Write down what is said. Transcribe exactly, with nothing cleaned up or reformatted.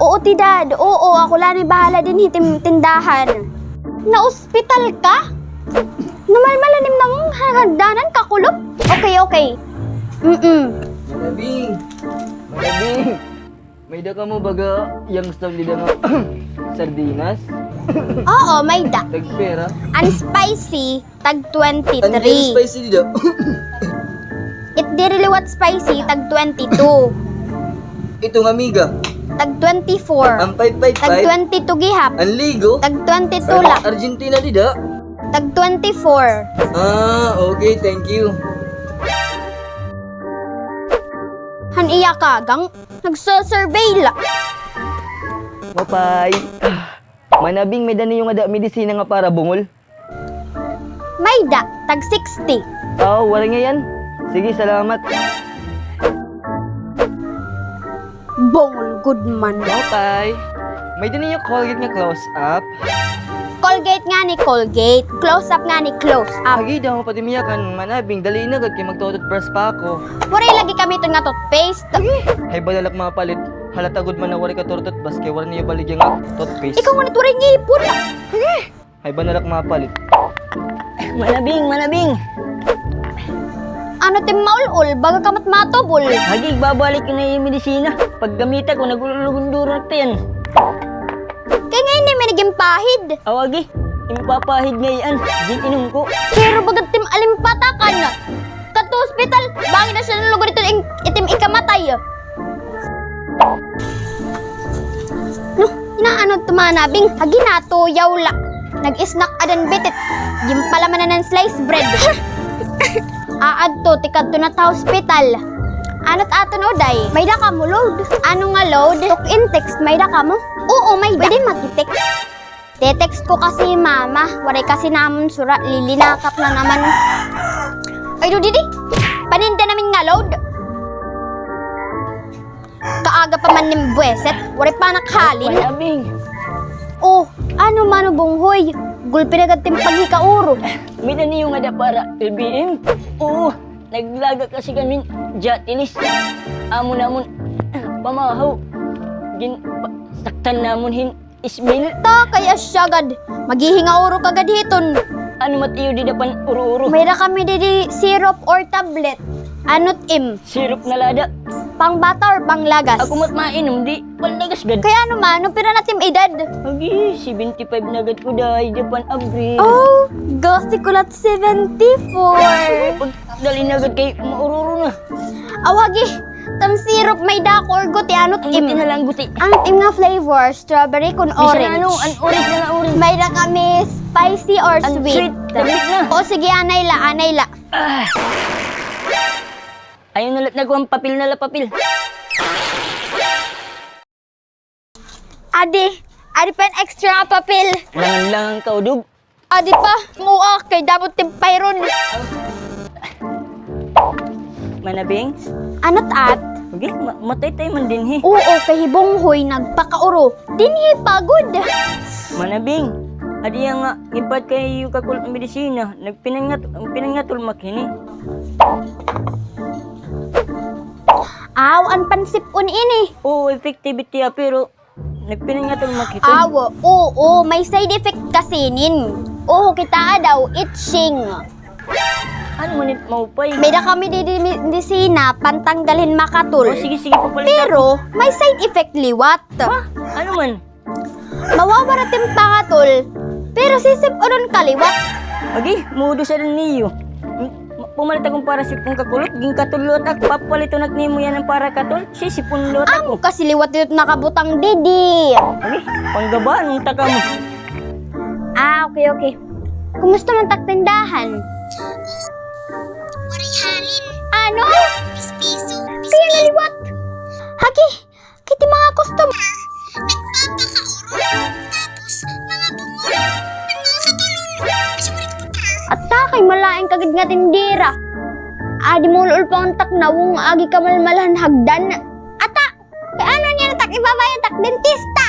Oo, ti Dad. Oo, ako la ni bahala dinhi tim-, tindahan. Naospital ka? Namalmalan im nawong ha hagdanan, kakulop? Okay, okay. Mm-mm. Malabing! Malabing! May-ada kamo baga Youngstown dida nga sardinas? Oo, may-ada. Tagpira? An spicy, tag twenty-three. An diri spicy dida? It diri liwat spicy, tag twenty-two. Ito nga Mega? Tag twenty-four. An five five five? Tag twenty-two gihap. An Ligo? Tag twenty-two la. Argentina dida? Tag twenty-four. Ah, okay, thank you. Han iya kagang, nagsusurvey la. Maupay. Mana Bing, may-ada niyo ngada medisina nga para bungol? May-ada, tag sixty. Aw, waray ngay-an. Sige, salamat. Bungol gud man. Okay. May-ada niyo Colgate nga close up? Colgate ngani Colgate, close up ngani close up. Agi, damo pa it im yakan, Mana Bing, dali na gad kay magtututbrush pa ako. Waray lagi kami iton nga toothpaste. Hay, bana la ak mapalit. Halata gud man nga waray ka turututbrush kay waray niyo baligya nga toothpaste. Ikaw ngunit waray ngipon. Hay, bana la ak mapalit. Mana Bing, Mana Bing. Ano it im maul-ol, baga ka mat matubol? Agi, igbabalik ko na it medisina. Paggamita ko, nag-ululugunduro na it tiyan. Kay ngay-an man it ginpahid. Aw, agi, ginpapahid ngay-an. Gin-inom ko. Pero baga it im alimpatakan. Kadto hospital, bangin na siya nalugod ito it im ikamatay. No, inaano it Mana Bing? Agi, natuyaw la. Nag-snack adan bitit. Ginpalaman na hin slice bread. Aadto, tikadto na it ha hospital. Ano it aton uday? May-ada kamo load? Ano nga load? Talk and text, may-ada kamo? Oo, may-ada. Pwede maki-text? Te-text ko kasi hi Mama, waray kasi namon sura, lilinakap na naman. Ay, do, didi. Paninda namin nga load. Kaaga pa man nim buweset, waray pa nakhalin. Mana Bing. Oh, ano Mano Bunghoy? Gulpi na gad it im paghikauro. May-ada niyo ngada para L B M? Oo, naglaga kasi kami hin jatilis. Amo namon pamahaw. Gin-, pa-, saktan namon hin Ismil? Ta, kay asya gad. Maghihingauro ka gad hiton. Ano mat iyo dida pan-uro-uro? May-ada kami didi syrup or tablet. Ano it im? Syrup na la ada. Pangbata or panglagas? Ako mat mainom, di panlagas gad. Kay ano man, pira na it im edad? Agi, seventy-five na gad ko, day, dida pan-Abril. Oh, gasi ko la it seventy-four. Pag dali na gad kay maururo na. Aw, agi, it am syrup may-ada ko or guti, ano it im? An guti na la, guti. Ano it im nga flavor? Strawberry kun orange. Bisan ano, an orange na la, orange. May-ada kami spicy or sweet? Sweet, dali na. O sige, anay la, anay la. Ah. Ayaw na la, nagkuan papel na la, papel. Adi, adi pa hin extra nga papel. Langan-langan ka, udog. Adi pa, mua, kay damo it im payron. Mana Bing? Ano it at? Agi, ma-, mataytay man dinhi. Oo, kay hi Bunghoy nagpakauro. Dinhi pa gud. Mana Bing, adi nga, ginpalit ko ha iyo kakulop nga medisina. Nagpinangat-, nagpinangatol mak hini. Aw, an pansip-on ini. Oo, effective it hiya, pero nagpinangatol mak hito. Aw, oo, may side effect kasi inin. Oo, kitaa daw, itching. Ano man it maupay? May-ada kami didi mi-, medisina, pantanggal hin makatol. O, sige, sige, papalit ako. Pero, may side effect liwat. Ha? Ano man? Mawawara it im pangatol, pero sisip-onon ka liwat. Agi, mudo sa niyo. Pumalit ako hin para sip-on kakulop, ginkatol liwat ako. Papaliton ak nimo yana para katol, sisip-on liwat ako. Amo kasi liwat it nakabutang didi. Agi, panggabaan unta kamo. Ah, okay, okay. Kumusta man it ak tindahan? Waray halin. Ano? Piso, piso. Kay ano liwat? Agi, kay it im mga customer, nagpapakauro. Tapos, mga bungol. An mga katulon. Ata, kay malain ka gad nga tindera. Adi maul-ol pa unta ak nawong agi kamalmal han hagdan. Ata, kay ano niyan it ak ibabayad it ak dentista?